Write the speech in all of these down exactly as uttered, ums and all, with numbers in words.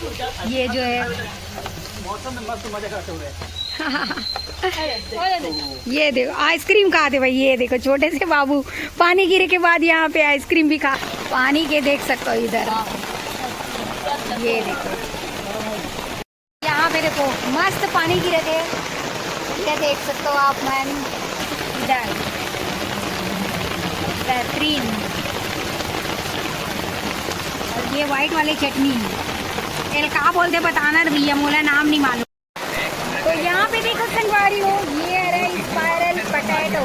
ये जो है, ये देखो आइसक्रीम खाते भाई। ये देखो छोटे से बाबू, पानी गिरे के बाद यहाँ पे आइसक्रीम भी खा, पानी के देख सकते हो इधर। ये देखो, यहाँ पे देखो मस्त पानी गिरे थे। ये देख सकते हो आप मन, इधर बेहतरीन। और ये व्हाइट वाली चटनी, एला का बोलते बताना रे भैया, मोला नाम नहीं मालूम। तो यहाँ पे देखो संगवारी हो, ये है स्पाइरल पोटैटो।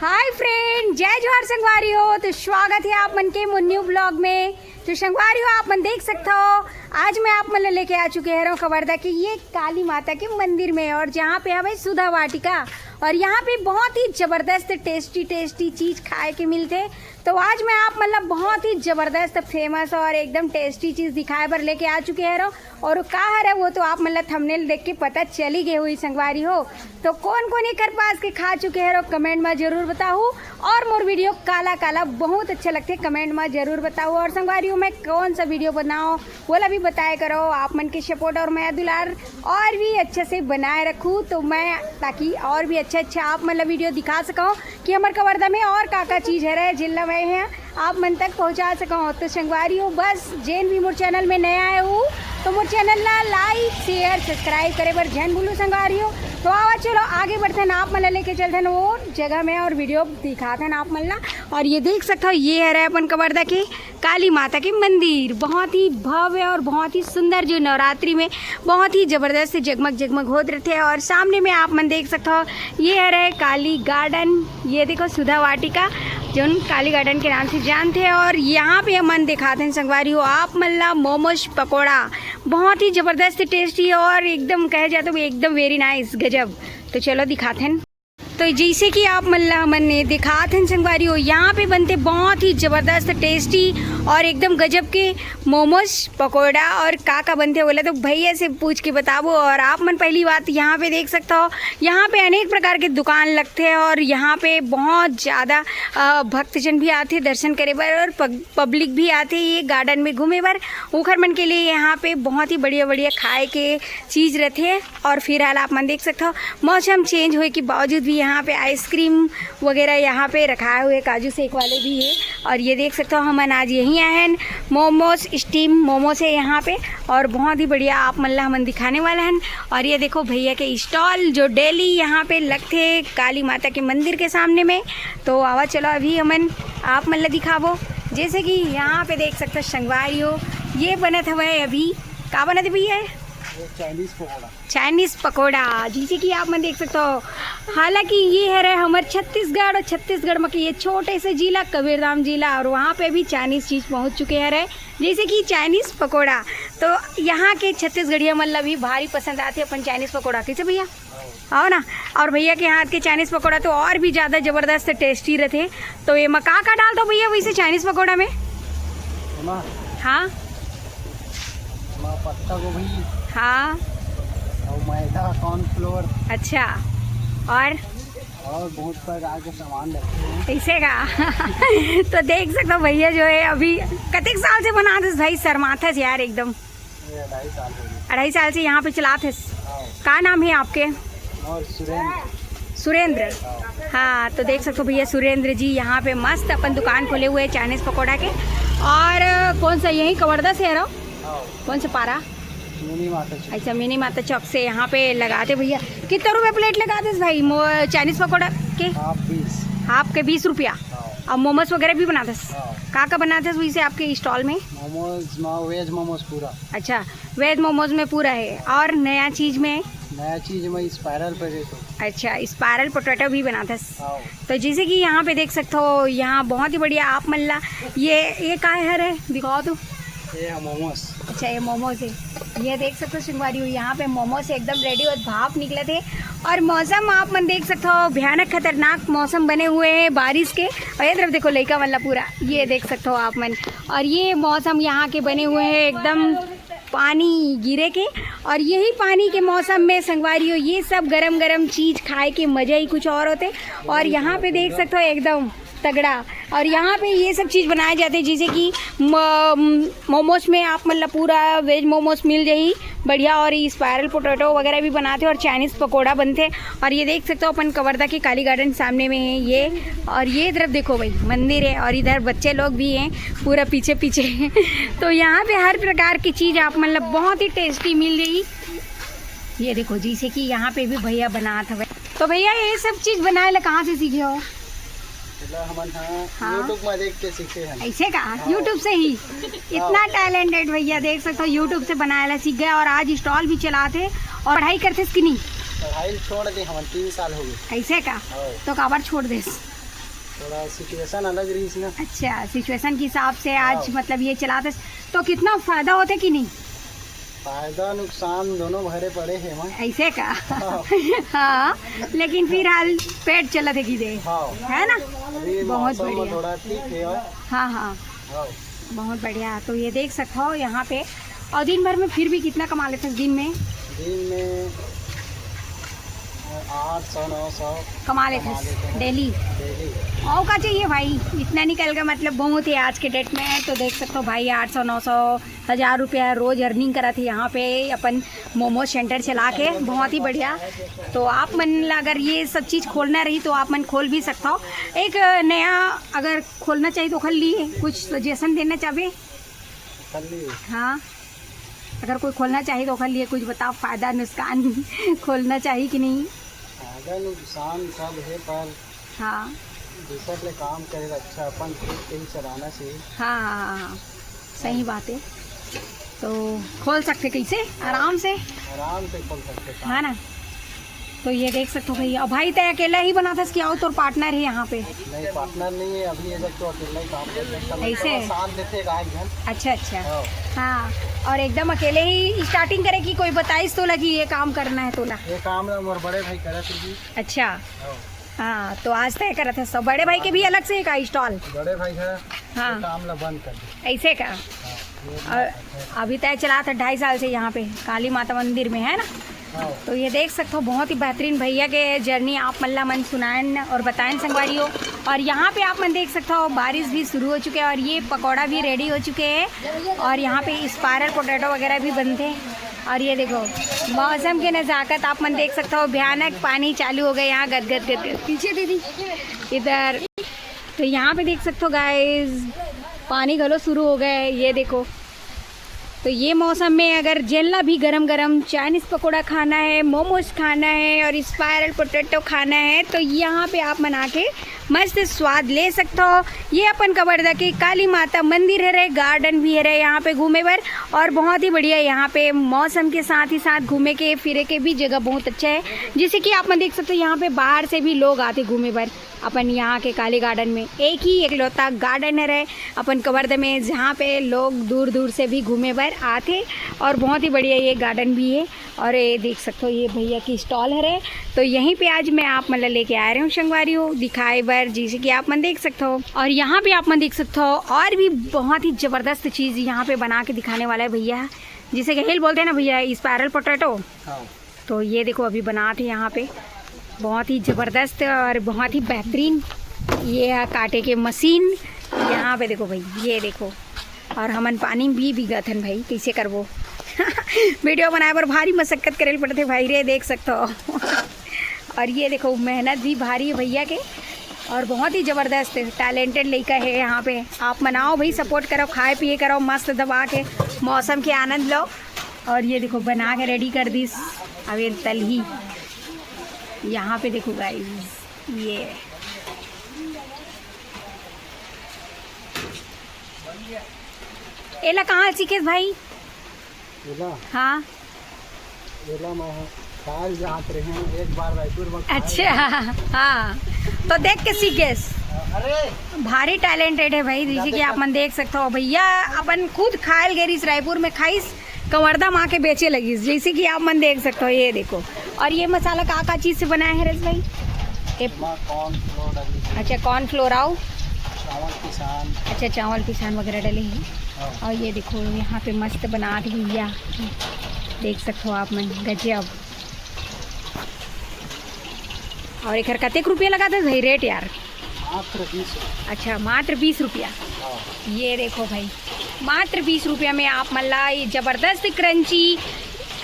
हाय फ्रेंड, जय जोहार संगवारी हो। तो स्वागत है आप मन के मोर न्यू ब्लॉग में। तो संगवारी हो, आप मन देख सकते हो, आज मैं आप मन ला लेके आ चुके हरव कवर्धा के ये काली माता के मंदिर में, और जहाँ पे हवे सुधा वाटिका। और यहाँ पे बहुत ही जबरदस्त टेस्टी टेस्टी चीज खाए के मिलथे। तो आज मैं आप मन ला बहुत ही जबरदस्त, फेमस और एकदम टेस्टी चीज दिखाए बर लेके आ चुके हरव। और का हरे वो तो आप मन ला थंबनेल देख के पता चली गए हुई संगवारी हो। तो कौन कौन एकर पास के खा चुके हरव, कमेंट में जरूर बताहू। और मोर वीडियो काला काला बहुत अच्छा लगथे, कमेंट में जरूर बताहू। और संगवारी हो, मैं कौन सा वीडियो बनाओ, वो ला भी बताए करो। आप मन के सपोर्ट और मया दुलार और भी अच्छे से बनाए रखूँ, तो मैं, ताकि और भी अच्छा अच्छा आप मन ला वीडियो दिखा सकूँ कि हमर कवर्धा में और का का चीज हरे, जेन ला मैं ह आप मन तक पहुँचा सकूँ। तो संगवारी हो, बस जेन भी मोर चैनल में नया आए हो, तो मोर चैनल ला लाइक, शेयर, सब्सक्राइब करे बर झन भूलू संगवारी हो। तो आवा, चलो आगे बढ़थन, आप मन ला लेके चलथन वो जगह में और वीडियो दिखाथन आप मन ला। और ये देख सकते हो, ये हरे अपन कवर्धा के काली माता के मंदिर, बहुत ही भव्य और बहुत ही सुंदर, जो नवरात्रि में बहुत ही जबरदस्त जगमग जगमग होत रहिथे। और सामने में आप मन देख सकते हो, ये हरे काली गार्डन, ये देखो सुधा वाटिका, जोन काली गार्डन के नाम से जानथे। और यहाँ पे हमन दिखाथन संगवारी हो आप मन ला मोमोज पकौड़ा, बहुत ही जबरदस्त टेस्टी और एकदम कहे जाए तो एकदम वेरी नाइस, गजब। तो चलो दिखाथन। तो जैसे कि आप मन ला हमन ने दिखाथन संगवारी हो, यहाँ पे बनथे बहुत ही जबरदस्त टेस्टी और एकदम गजब के मोमोज पकौड़ा। और का का बनथे बोला तो भैया से पूछ के बताबो। और आप मन पहली बात यहाँ पे देख सकता हो, यहाँ पे अनेक प्रकार के दुकान लगथे और यहाँ पे बहुत ज़्यादा अ, भक्तजन भी आथे दर्शन करे बर और पग-, पब्लिक भी आथे ये गार्डन में घूमे बर। ओखर मन के लिए यहाँ पे बहुत ही बढ़िया बढ़िया खाए के चीज रथे। और फिलहाल आप मन देख सकते हो, मौसम चेंज होए के बावजूद भी यहाँ पे आइसक्रीम वगैरह यहाँ पे रखाए हुए, काजू शेक वाले भी है। और ये देख सकते हो, हमन आज यहीं आए हैं, मोमोज, स्टीम मोमोज है यहाँ पे। और बहुत ही बढ़िया आप मन ला हमन दिखाने वाला हन। और ये देखो भैया के स्टॉल, जो डेली यहाँ पे लगथे काली माता के मंदिर के सामने में। तो आवा, चलो अभी हमन आप मन ला दिखाबो। जैसे कि यहाँ पे देख सकते हो संगवारी हो, ये बनत हवय अभी, का बनत है भैया? ये चाइनीज पकौड़ा। चाइनीज पकौड़ा, जैसे कि आप मन देख सकते हो, हालांकि ये हरे हमर छत्तीसगढ़, और छत्तीसगढ़ में के ये छोटे से जिला कबीरधाम जिला, और वहाँ पे भी चाइनीज चीज पहुँच चुके हरे, जैसे कि चाइनीज पकौड़ा। तो यहाँ के छत्तीसगढ़िया मन ला भी भारी पसंद आथे अपन चाइनीज पकौड़ा, कैसे भैया? आओ ना। और भैया के हाथ के चाइनीज पकौड़ा तो और भी ज्यादा जबरदस्त टेस्टी रथे। तो ये मा का का डालता भैया वैसे चाइनीज पकौड़ा में? एमा, हाँ। एमा पत्ता गोभी। हाँ। और मैदा, कॉर्नफ्लोर। अच्छा। और? और बहुत प्रकार के सामान रखे हैं। ऐसे का? तो देख सकते हो भैया जो है अभी कतेक साल से बनात हस भाई, शर्मात हस यार एकदम। ये अढ़ाई साल हो गए। अढ़ाई साल से यहाँ पे चलात हस। हाँ। का नाम है आपके? और सुरेंद्र। सुरेंद्र। हाँ, तो देख सकते हो भैया सुरेंद्र जी यहाँ पे मस्त अपन दुकान खोले हुए हैं चाइनीज पकौड़ा के। और कौन सा, यही कवर्धा से है रो? हाँ। कौन सा पारा? मिनी माता चौक। अच्छा, मिनी माता चौक से यहाँ पे लगाते भैया। कितना रुपए प्लेट लगाते भाई मो-, चाइनीज पकौड़ा के? हाफ बीस। हाफ के बीस रुपया। हाँ। और मोमोज वगैरह भी बनाते? हाँ। का का बनाते वैसे आपके स्टॉल में? मोमोज, मा-, वेज मोमोज पूरा। अच्छा, वेज मोमोज में पूरा है। और नया चीज में? नया चीज में स्पाइरल पोटैटो। अच्छा, स्पाइरल पोटैटो भी बनाते हैं। हाँ। तो जैसे कि यहाँ पे देख सकते हो, यहाँ बहुत ही बढ़िया आप मन ला, ये, ये का है रे? दिखाओ तो। ये है मोमोज। अच्छा, ये मोमोज है। ये देख सकते हो संगवारी हो, यहाँ पे मोमोज एकदम रेडी और भाप निकलत है। और मौसम आप मन देख सकते हो, भयानक खतरनाक मौसम बने हुए हैं बारिश के। और ये तरफ देखो लइका मन ला पूरा, ये देख सकते हो आप मन। और ये मौसम यहाँ के बने हुए हैं एकदम पानी गिरे के। और यही पानी के मौसम में संगवारी हो, ये सब गरम गरम चीज खाए के मजा ही कुछ और होते। और यहाँ पे देख सकते हो एकदम तगड़ा। और यहाँ पे ये सब चीज़ बनाए जाते हैं, जैसे कि मोमोज में आप मतलब पूरा वेज मोमोज मिल जाही बढ़िया, और स्पायरल पोटैटो वगैरह भी बनाते हैं और चाइनीज़ पकौड़ा बनते हैं। और ये देख सकते हो अपन कवर्धा के काली गार्डन सामने में है ये। और ये तरफ देखो भाई, मंदिर है और इधर बच्चे लोग भी हैं पूरा पीछे पीछे। तो यहाँ पे हर प्रकार की चीज़ आप मतलब बहुत ही टेस्टी मिल रही। ये देखो, जैसे कि यहाँ पे भी भैया बनात हवे। तो भैया, ये सब चीज़ बनाए ला कहाँ से सीखे हो? मतलब हमन ह हाँ। YouTube में देख के सीखे हैं। ऐसे का? हाँ। YouTube से ही? इतना टैलेंटेड भैया, देख सकते हो, YouTube से बनाए ला सीख गया और आज स्टॉल भी चलाते और पढ़ाई करते कि नहीं? पढ़ाई छोड़ दे हमन, तीन साल हो गए। ऐसे का? हाँ। तो काबर छोड़ देस? थोड़ा सिचुएशन अलग रही ना। अच्छा, सिचुएशन के हिसाब से आज हाँ। मतलब ये चलाते, तो कितना फायदा होते कि नहीं? फायदा नुकसान दोनों भरे पड़े हैं मैं। ऐसे का? हाँ। हाँ, लेकिन फिलहाल पेट चलत है कि दे, हाँ। है ना? अभी बहुत मौसम में बढ़िया। थोड़ा ठीक है। हाँ हाँ, हाँ। बहुत बढ़िया। तो ये देख सकते हो यहाँ पे, और दिन भर में फिर भी कितना कमा लेते हो दिन में? दिन में आठ सौ नौ सौ कमा लेते हो डेली? डेली। और का चाहिए भाई, इतना निकल गया, मतलब बहुत ही आज के डेट में। तो देख सकते हो भाई, आठ सौ, नौ सौ, हज़ार रुपया रोज अर्निंग करा थे यहाँ पे अपन मोमो सेंटर चला के, बहुत ही बढ़िया। तो आप मन ला अगर ये सब चीज़ खोलना रही तो आप मन खोल भी सकता हो। एक नया अगर खोलना चाहिए तो ओखर लिए कुछ सजेशन देना चाहबे? कर लिए। हाँ, अगर कोई खोलना चाहिए तो ओखर लिए कुछ बताओ, फायदा नुकसान खोलना चाहिए कि नहीं? फायदा नुकसान सब है, पर हाँ दूसर ले काम करे अच्छा, अपन खुद के ही चलाना चाहिए। हाँ हाँ हाँ हाँ, सही बात है। तो खोल सकते कैसे? आराम से। आराम से खोल सकते काम। है ना? तो ये देख सकते हो भैया, और भाई तय अकेला ही बनाथस कि और तोर पार्टनर है यहाँ पे? नहीं, पार्टनर नहीं है अभी, ये जब तो अकेला ही काम कर सकता है। ऐसे? थोड़ा साथ देते गाय घर। अच्छा अच्छा। हाँ। हाँ, और एकदम अकेले ही स्टार्टिंग करे कि कोई बताइस तोला कि ये काम करना है तोला? ये काम ना मोर बड़े भाई करे थे जी। अच्छा। हाँ। हाँ, तो आज तय करत है सब। बड़े भाई के भी अलग से का स्टॉल? बड़े भाई है, हाँ। ये काम ला बंद कर दे। ऐसे का? हाँ, ये और अभी तय चला था ढाई साल से यहाँ पे काली माता मंदिर में, है ना? हाँ। तो ये देख सकते हो, बहुत ही बेहतरीन भैया के जर्नी आप मन ला मन सुनाएन और बताएन संगवारी हो। और यहाँ पे आप मन देख सकते हो, बारिश भी शुरू हो चुके हैं और ये पकौड़ा भी रेडी हो चुके हैं। और यहाँ पे स्पायरल पोटैटो वगैरह भी बनते हैं। और ये देखो, मौसम की नज़ाकत आप मन देख सकते हो, भयानक पानी चालू हो गया यहाँ, गद गद गद गद। पीछे दीदी, इधर। तो यहाँ पे देख सकते हो गाइस, पानी घलो शुरू हो गया है। ये देखो, तो ये मौसम में अगर जेन ला भी गरम गरम चाइनीज पकौड़ा खाना है, मोमोज खाना है और स्पायरल पोटैटो खाना है, तो यहाँ पे आप मन आके मस्त स्वाद ले सकते हो। ये अपन कवर्धा के काली माता मंदिर हरे, गार्डन भी हरे यहाँ पे घूमे बर, और बहुत ही बढ़िया यहाँ पे मौसम के साथ ही साथ घूमे के फिरे के भी जगह बहुत अच्छा है। जैसे कि आप मन देख सकते हो, यहाँ पे बाहर से भी लोग आते घूमे बर अपन यहाँ के काली गार्डन में। एक ही एकलौता गार्डन हरे अपन कवर्धा में, जहाँ पे लोग दूर दूर से भी घूमे बर आते, और बहुत ही बढ़िया ये गार्डन भी है। और ये देख सकते हो, ये भैया की स्टॉल हरे, तो यहीं पे आज मैं आप मन ला लेके आ रहे हूँ संगवारी हो दिखाए बर, जैसे कि आप मन देख सकते हो। और यहाँ पे आप मन देख सकते हो, और भी बहुत ही जबरदस्त चीज़ यहाँ पे बना के दिखाने वाला है भैया, जिसे कि हिल बोलते हैं ना भैया, स्पायरल पोटैटो। हाँ। तो ये देखो, अभी बनात है यहाँ पे, बहुत ही जबरदस्त और बहुत ही बेहतरीन ये है काटे के मशीन। यहाँ पे देखो भाई, ये देखो, और हमन पानी भी भीगत हन भाई, कैसे करबो? वीडियो बनाए बर भारी मशक्कत करे ल पड़थे भाई रे, देख सकते हो। और ये देखो, मेहनत भी भारी है भैया के, और बहुत ही जबरदस्त टैलेंटेड लड़का है यहाँ पे। आप मन आओ भाई, सपोर्ट करो, खाए पिए करो, मस्त दबा के मौसम के आनंद लो। और ये देखो, बना के रेडी कर दिस, अब ये तलही यहाँ पे देखो गाइस, ये एला कहाँ सीखेस भाई? एला हाँ, एला मैं काल जात रहे हैं एक बार रायपुर में खाए। अच्छा। हाँ, तो देख के सीख गेस। अरे, भारी टैलेंटेड है भाई, जैसे कि आप मन देख सकते हो भैया, अपन खुद खायल गेरिस रायपुर में, खाइस कवर्धा माँ के बेचे लगिस, जैसे कि आप मन देख सकते हो। ये देखो, और ये मसाला का का चीज से बनाया है रस भाई? ये माँ कॉर्न फ्लोर डाली, अच्छा, कॉर्न फ्लोर आओ, चावल पिसान। अच्छा, चावल पिसान वगैरह डले हैं। हाँ। और ये देखो, यहाँ पे मस्त बनात भैया, देख सकते हो आप मन, गजब। और एकर कतेक रुपया लगाते भाई रेट यार? मात्र बीस रुपया। अच्छा, मात्र बीस रुपया। हाँ। ये देखो भाई, मात्र बीस रुपया में आप मन ला ये जबरदस्त क्रंची,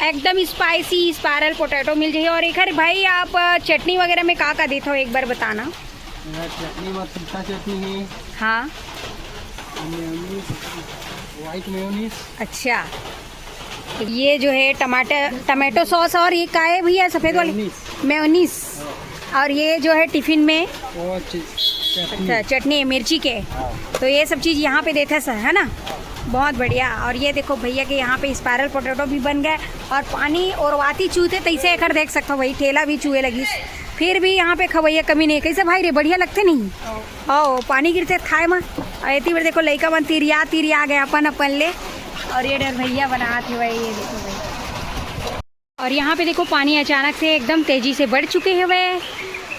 एकदम स्पाइसी स्पाइरल पोटैटो मिल जाही। और एकर भाई आप, अ, चटनी वगैरह में का का देथव, एक बार बताना। यहाँ चटनी में तीखा चटनी है। हाँ। Mayonnaise, white mayonnaise. अच्छा, ये जो है टमाटर, टमाटो सॉस, और ये का है भैया, सफेद वाली? मेयोनीज। मेयोनीज। हाँ। और ये जो है टिफिन में? वो चटनी। अच्छा, चटनी है मिर्ची के। हाँ। तो ये सब चीज़ यहाँ पे देथे सर, है ना? बहुत बढ़िया। और ये देखो भैया के यहाँ पे स्पाइरल पोटैटो भी बन गए, और पानी और वाती चूते तैसे एकर देख सकते हो भाई, ठेला भी चुए लगी, फिर भी यहाँ पे खवैया कमी नहीं। कैसे भाई रे, बढ़िया लगते नहीं? हाँ, पानी गिरथे खाए मा। अउ एती बर देखो, लइका मन तिरिया तिरिया गए अपन अपन ले। और ये डर भैया बनात हे भाई, ये देखो भाई। और यहाँ पे देखो, पानी अचानक से एकदम तेजी से बढ़ चुके हवे।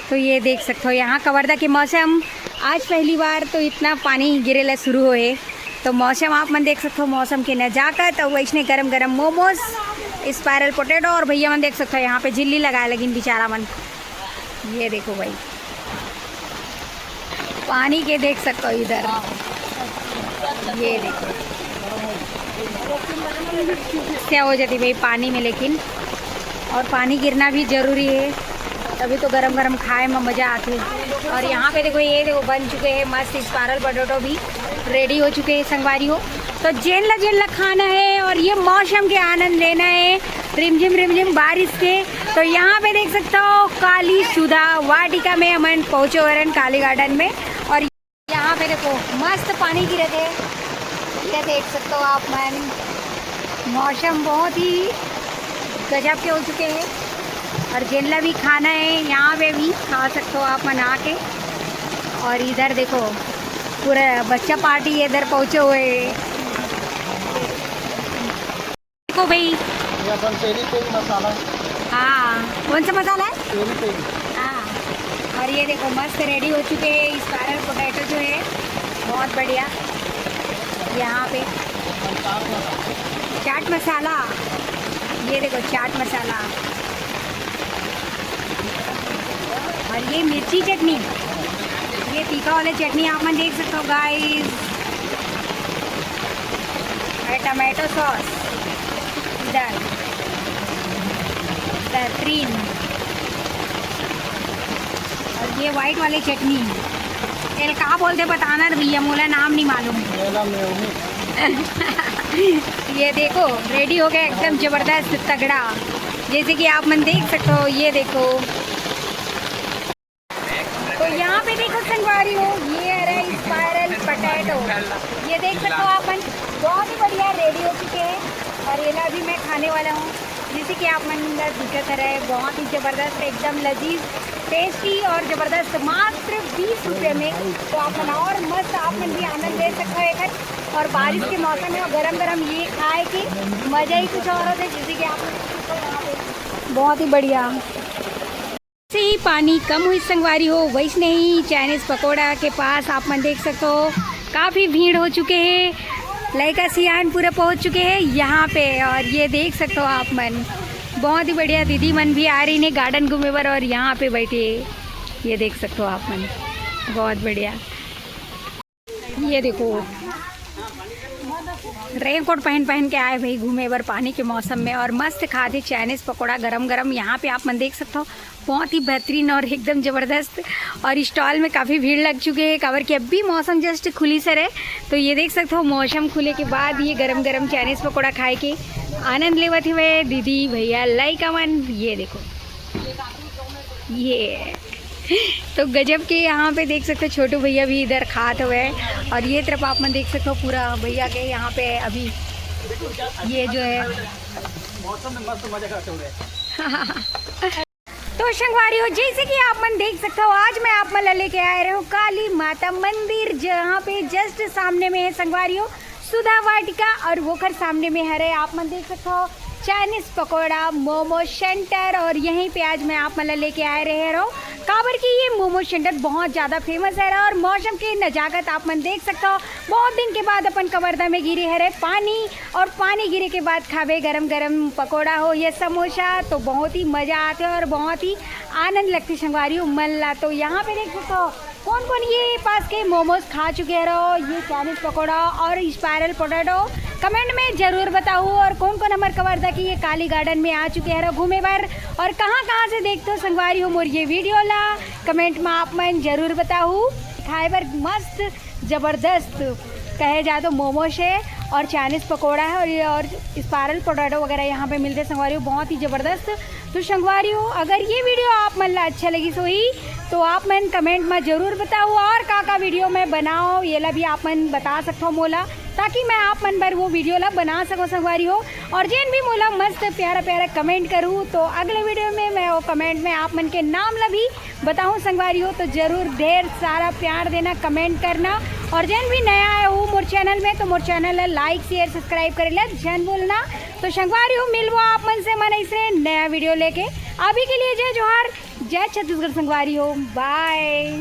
तो ये देख सकते हो, यहाँ कवर्धा के मौसम आज पहली बार तो इतना पानी गिरे ला शुरू होए। तो मौसम आप मन देख सकते हो, मौसम के नजाकत, और वैसने गरम गरम मोमोज, स्पाइरल पोटैटो, और भैया मन देख सकते हो, यहाँ पे झिल्ली लगाए लगिन बेचारा मन। ये देखो भाई, पानी के देख सकते हो इधर, ये देखो, समस्या हो जाती भाई पानी में, लेकिन और पानी गिरना भी जरूरी है, तभी तो गरम गरम खाए में मजा आती है। और यहाँ पे देखो, ये देखो बन चुके हैं मस्त स्पाइरल पोटैटो भी, रेडी हो चुके हैं संगवारी हो। तो जेन ला जेन ला खाना है और ये मौसम के आनंद लेना है, रिमझिम रिमझिम बारिश के, तो यहाँ पे देख सकते हो काली सुधा वाटिका में हमन पहुँचे हुए रहन, काली गार्डन में। और यहाँ पे देखो मस्त पानी गिरे थे, ये देख सकते हो आप मन, मौसम बहुत ही गजब के हो चुके हैं। और जेन ला भी खाना है यहाँ पे भी खा सकते हो आप मन आके। और इधर देखो पूरा बच्चा पार्टी इधर पहुँचे हुए हैं। देखो भाई, ये अपन तेरी तेरी मसाला। हाँ, कौन सा मसाला है? तेरी तेरी। हाँ, और ये देखो मस्त रेडी हो चुके हैं स्पाइरल पोटैटो जो है, बहुत बढ़िया। यहाँ पे चाट मसाला, ये देखो चाट मसाला, और ये मिर्ची चटनी, ये तीखा वाला चटनी आप मन देख सकते हो गाइस, और टमाटो सॉस इधर, बेहतरीन। और ये व्हाइट वाली चटनी, एला का बोलते बताना रे भैया, मोला नाम नहीं मालूम। ये देखो रेडी हो गया एकदम जबरदस्त तगड़ा, जैसे कि आप मन देख सकते हो। ये देखो, तो यहाँ पे देखो संगवारी हो, ये है रहा स्पाइरल पोटैटो, ये देख सकते हो आप मन, बहुत ही बढ़िया रेडी हो चुके हैं। और ये ला भी मैं खाने वाला हूँ, जैसे कि आप मन ला दिखत रहे, बहुत ही जबरदस्त, एकदम लजीज, टेस्टी और जबरदस्त, मात्र बीस रुपये में। तो आप मन और मस्त, आप मन भी आनंद ले सकते हो एकर। और बारिश के मौसम में गरम गरम ये खाए के मजा ही कुछ और होता है, जैसे कि आप मन देख सकते हो यहाँ पे बहुत ही बढ़िया। से ही पानी कम हुई संगवारी हो, वैसने ही चाइनीज पकोड़ा के पास आप मन देख सकते हो काफ़ी भीड़ हो चुके हैं, लइका सियान पूरा पहुंच चुके हैं यहाँ पे। और ये देख सकते हो आप मन, बहुत ही बढ़िया दीदी मन भी आ रही ने गार्डन घूमे बर और यहाँ पे बैठे, ये देख सकते हो आप मन, बहुत बढ़िया। ये देखो, रेनकोट पहन पहन के आए भाई घूमे बर पानी के मौसम में, और मस्त खाथे चाइनीज पकोड़ा गरम गरम। यहाँ पे आप मन देख सकते हो, बहुत ही बेहतरीन और एकदम जबरदस्त। और स्टॉल में काफ़ी भीड़ लग चुके हैं, काबर कि अभी मौसम जस्ट खुली सर है। तो ये देख सकते हो, मौसम खुले के बाद ये गरम गरम चाइनीज पकोड़ा खाए के आनंद लेवत हुए दीदी भैया लइका मन। ये देखो, ये तो गजब के यहाँ पे देख सकते हो, छोटू भैया भी इधर खात हुए हैं। और ये तरफ आप मन देख सकते हो, पूरा भैया के यहाँ पे अभी ये जो है मौसम में मस्त मजा करते हुए। तो संगवारी हो, जैसे कि आप मन देख सकते हो, आज मैं आप मन ला लेके आए रहे हूँ काली माता मंदिर, जहाँ पे जस्ट सामने में है संगवारी हो सुधा वाटिका, और वोकर सामने में हरे आप मन देख सकते हो चाइनीज पकोड़ा मोमो सेंटर। और यहीं पे आज मैं आप मन ला लेके आए रहे रहो, काबर कि ये मोमो सेंटर बहुत ज़्यादा फेमस है और मौसम के नजाकत आप मन देख सकते हो। बहुत दिन के बाद अपन कवर्धा में गिरे हरे पानी, और पानी गिरे के बाद खावे गरम गरम पकोड़ा हो या समोसा, तो बहुत ही मज़ा आते और बहुत ही आनंद लगते संगवारी हो मन ला। तो यहाँ पे देख सकते हो कौन कौन ये पास के मोमोज खा चुके हरव, ये चाइनीज पकौड़ा और स्पाइरल पोटैटो, कमेंट में जरूर बताहू। और कौन कौन हमर कवर्धा के ये काली गार्डन में आ चुके हरव घूमे बर, और कहाँ कहाँ से देखते हो संगवारी हो मोर ये वीडियो ला, कमेंट में आप मन जरूर बताहू। खाए बर मस्त जबरदस्त कहे जाए तो मोमोज है और चाइनीज पकौड़ा है और ये और स्पाइरल पोटैटो वगैरह यहाँ पे मिलते संगवारी हो, बहुत ही जबरदस्त। तो संगवारी हो, अगर ये वीडियो आप मन ला अच्छा लगिस होही तो आप मन कमेंट में जरूर बताओ और का का वीडियो मैं बनाओ, ये ला भी आप मन बता सकते हो मोला, ताकि मैं आप मन बर वो वीडियो ला बना सको संगवारी हो। और जेन भी मोला मस्त प्यारा प्यारा कमेंट करू तो अगले वीडियो में मैं वो कमेंट में आप मन के नाम ला भी बताहूँ संगवारी हो। तो जरूर ढेर सारा प्यार देना, कमेंट करना, और जेन भी नया आए हो मोर चैनल में तो मोर चैनल ला लाइक शेयर सब्सक्राइब करे ला झन भूलना। तो संगवारी हो, मिलबो आप मन से मन ऐसे नया वीडियो लेके। अभी के लिए जय जोहार, जय छत्तीसगढ़ संगवारी हो, बाय।